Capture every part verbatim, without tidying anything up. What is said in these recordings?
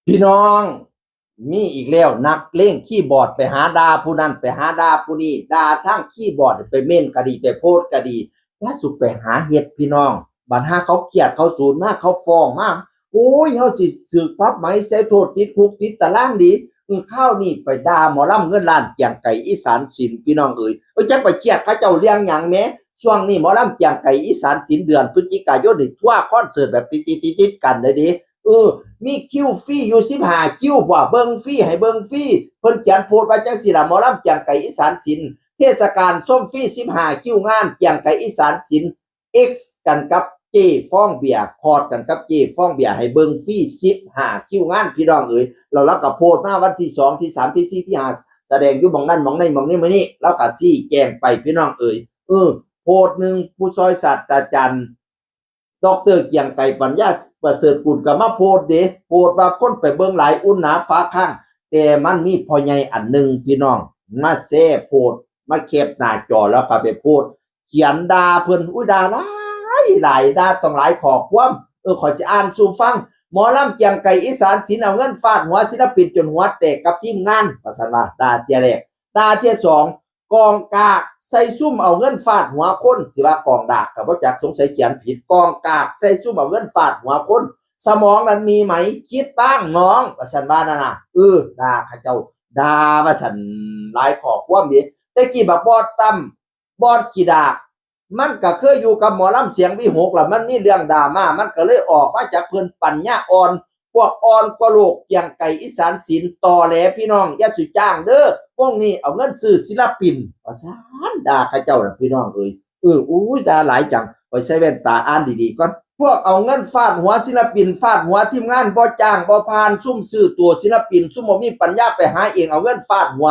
พี่น้อง มีอีกแล้ว นักเลงคีย์บอร์ดไปหาด่าผู้นั้น ไปหาด่าผู้นี้ ด่าทางคีย์บอร์ด ไปเม้นก็ดี ไปโพสต์ก็ดี อย่าสุไปหาเฮ็ดพี่น้อง บัดหาเขาเครียดเขาสูนมา เขาฟ้องมา โอ้ย เฮาสิถืกปรับไหม ใส่โทษติดคุกติดตารางดี เออ คราวนี้ไปด่าหมอลำเงินล้าน เกียงไกรอีสานศิลป์ พี่น้องเอ๋ย เอ้ย จักไปเครียดเขาเจ้าเรื่องหยังแหม ช่วงนี้หมอลำเกียงไกรอีสานศิลป์ เดือนพฤศจิกายนนี่ทัวร์คอนเสิร์ตแบบติดๆๆๆกันเลยเด้ เออ มีคิวฟรีอยู่สิบห้าคิว ว่าเบิ่งฟรี ให้เบิ่งฟรี เพิ่นเขียนโพสต์ว่าจังซี่ล่ะ หมอลำเกียงไกรอีสานศิลป์ เทศกาลชมฟรีสิบห้าคิวงาน เกียงไกรอีสานศิลป์ เอ็กซ์กันกับเจฟองเบียร์ คอดกันกับเจฟองเบียร์ ให้เบิ่งฟรีสิบห้าคิวงาน พี่น้องเอ๋ย แล้วเราก็โพสต์มาวันที่สอง ที่สาม ที่สี่ ที่ห้า แสดงอยู่หม่องนั่นหม่องนี่หม่องนี่หม่องนี่ เราก็ชี้แจงไป พี่น้องเอ๋ย เออ โพสต์หนึ่ง ผู้ช่วยศาสตราจารย์ ด็อกเตอร์เกียงไกร ปัญญาประเสริฐกุล ก็มาโพสต์เด้ โพสต์ว่าคนไปเบิ่งหลาย อุ่นหนาฟ้าข้าง แต่มันมีพ่อใหญ่อันหนึ่ง พี่น้อง มาแชร์โพสต์ มาแคปหน้าจอแล้วก็ไปโพสต์ เขียนด่าเพิ่น อุ้ย ด่าหลายหลาย ด่าต้องหลายข้อความ เออ ข้อยสิอ่านสู่ฟัง หมอลำเกียงไกรอีสานศิลป์ เอาเงินฟาดหัวศิลปินจนหัวแตกกับทีมงาน ว่าซั่นว่า ด่าเทื่อแรก ด่าเทื่อสอง กองกากใส่ซุ่มเอาเงินฟาดหัวคน สิว่ากองดากก็บ่จัก สงสัยเขียนผิด กองกากใส่ซุ่มเอาเงินฟาดหัวคน สมองนั้นมีไหม คิดบ้างน้อง ว่าซั่นว่านั่นน่ะ เออ ด่าเขาเจ้า ด่าว่าซั่น หลายข้อความเด้ แต่กี้บักบอสตั้ม บอสขี้ดาก มันก็เคยอยู่กับหมอลำเสียงวิหกล่ะ มันมีเรื่องดราม่า มันก็เลยออกมาจากเพิ่น ปัญญาอ่อน พวกอ่อนกว่าโลก เกียงไกรอีสานศิลป์ ตอแหลพี่น้อง อย่าสุจ้างเด้อ วงนี้เอาเงินซื้อศิลปิน ว่าซั่น ด่าเขาเจ้าน่ะพี่น้องเอ๋ย เออ อุ้ย ด่าหลายจัง ข้อยใส่แว่นตาอ่านดีๆก่อน พวกเอาเงินฟาดหัวศิลปิน ฟาดหัวทีมงาน บ่จ้างบ่ผ่าน ซุ่มซื้อตั๋วศิลปิน ซุ่มบ่มีปัญญาไปหาเอง เอาเงินฟาดหัว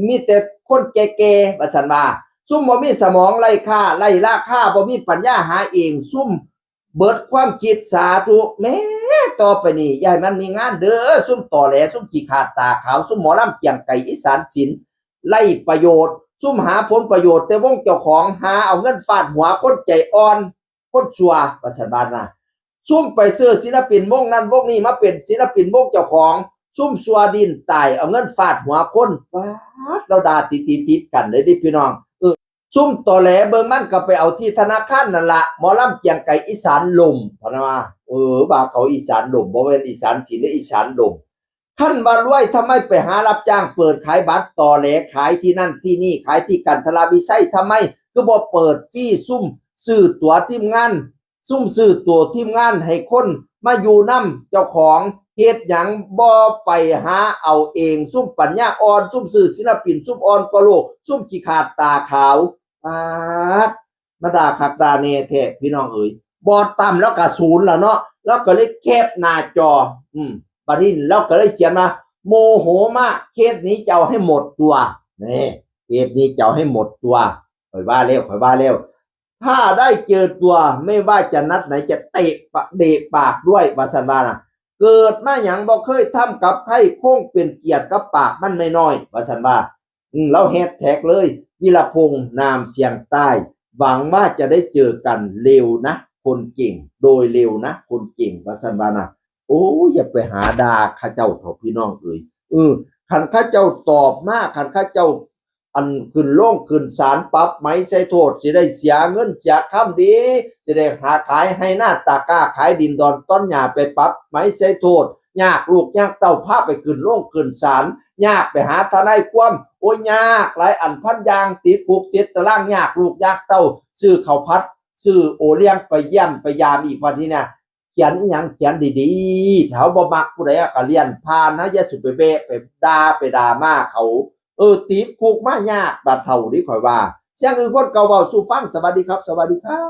มีแต่คนแก่ๆ ว่าซั่นว่า ซุ่มบ่มีสมอง ไร้ค่า ไร้ราคา บ่มีปัญญาหาเอง ซุ่มเบิดความคิด สาธุ แม้ต่อไปนี้อย่าให้มันมีงานเด้อ ซุ่มตอแหล ซุ่มขี้ขลาดตาขาว ซุ่มหมอลำเกียงไกรอีสานศิลป์ ไร้ประโยชน์ ซุ่มหาผลประโยชน์แต่วงเจ้าของ หาเอาเงินฟาดหัวคนใจอ่อน คนชั่ว ว่าซั่นว่านะ ซุ่มไปซื้อศิลปินวงนั้นวงนี้มาเป็นศิลปินวงเจ้าของ ซุ่มชั่วดินตาย เอาเงินฟาดหัวคน ป๊าด เราด่าติดๆๆกันเลยเด้พี่น้อง เออ ซุ่มตอแหลเบิ่งมันก็ไปเอาที่ธนาคารนั่นละ หมอลำเกียงไกรอีสานล่ม พะนะว่า เออ ว่าเขาอีสานล่ม บ่แม่นอีสานศิลป์ อีสานล่ม คันว่ารวยทำไมไปหารับจ้างเปิดขายบัตร ตอแหลขายที่นั่นที่นี่ ขายที่กันทราวิชัย ทำไมคือบ่เปิดฟรี ซุ่มซื้อตั๋วทีมงาน ซุ่มซื้อตั๋วทีมงานให้คนมาอยู่นำเจ้าของ เฮ็ดหยังบ่ไปหาเอาเอง ซุ่มปัญญาอ่อน ซุ่มซื้อศิลปิน ซุ่มอ่อนกว่าโลก ซุ่มขี้ขลาดตาขาว ป๊าด มาด่าคักด่าแน่แท้พี่น้องเอ๋ย บอสตั้มแล้วก็ศูนย์แล้วเนาะ แล้วก็เลยแคปหน้าจอ อืม บัดนี้เราก็เลยเขียนมา โมโหมาก เคสนี้จะเอาให้หมดตัว นี่ เคสนี้จะเอาให้หมดตัว ข้อยว่าแล้ว ข้อยว่าแล้ว ถ้าได้เจอตัว ไม่ว่าจะนัดไหนจะเตะปะ เดะปากด้วย ว่าซั่นว่านะ เกิดมาหยังบ่เคยทำกับไผ คงเป็นเกียรติกับปากมันน้อยๆ ว่าซั่นว่า อืม แล้วแฮชแท็กเลย วีรพงษ์ นามเสียงใต้ หวังว่าจะได้เจอกันเร็วนะ คนเก่ง โดยเร็วนะ คนเก่ง ว่าซั่นว่านะ โอ้ย อย่าไปหาด่าเขาเจ้าเถาะพี่น้องเอ๋ย เออ คันเขาเจ้าตอบมา คันเขาเจ้า อันขึ้นโรงขึ้นศาล ปรับไหมใส่โทษ สิได้เสียเงินเสียคำเด้ สิได้หาขายไฮ่นาตากร้า ขายดินดอนตอนหญ้า ไปปรับไหมใส่โทษ ยากลูกยากเต้า พาไปขึ้นโรงขึ้นศาล ยากไปหาทนายความ โอ้ย ยากหลายอันพันอย่าง ติดคุกติดตาราง ยากลูกยากเต้า ซื้อข้าวผัด ซื้อโอเลี้ยงไปเยี่ยมไปยามอีก บัดนี้นะ เขียนอีหยังเขียนดีๆ ถ้าเฮาบ่มักผู้ใดก็เลื่อนผ่าน เฮาอย่าสุไปแวะไปด่าไปดราม่าเขา เออ ติดคุกมายาก บาดเฒ่านี่ข้อยว่า เสียงอื่นคนเก่าเว้าสู่ฟัง สวัสดีครับ สวัสดีครับ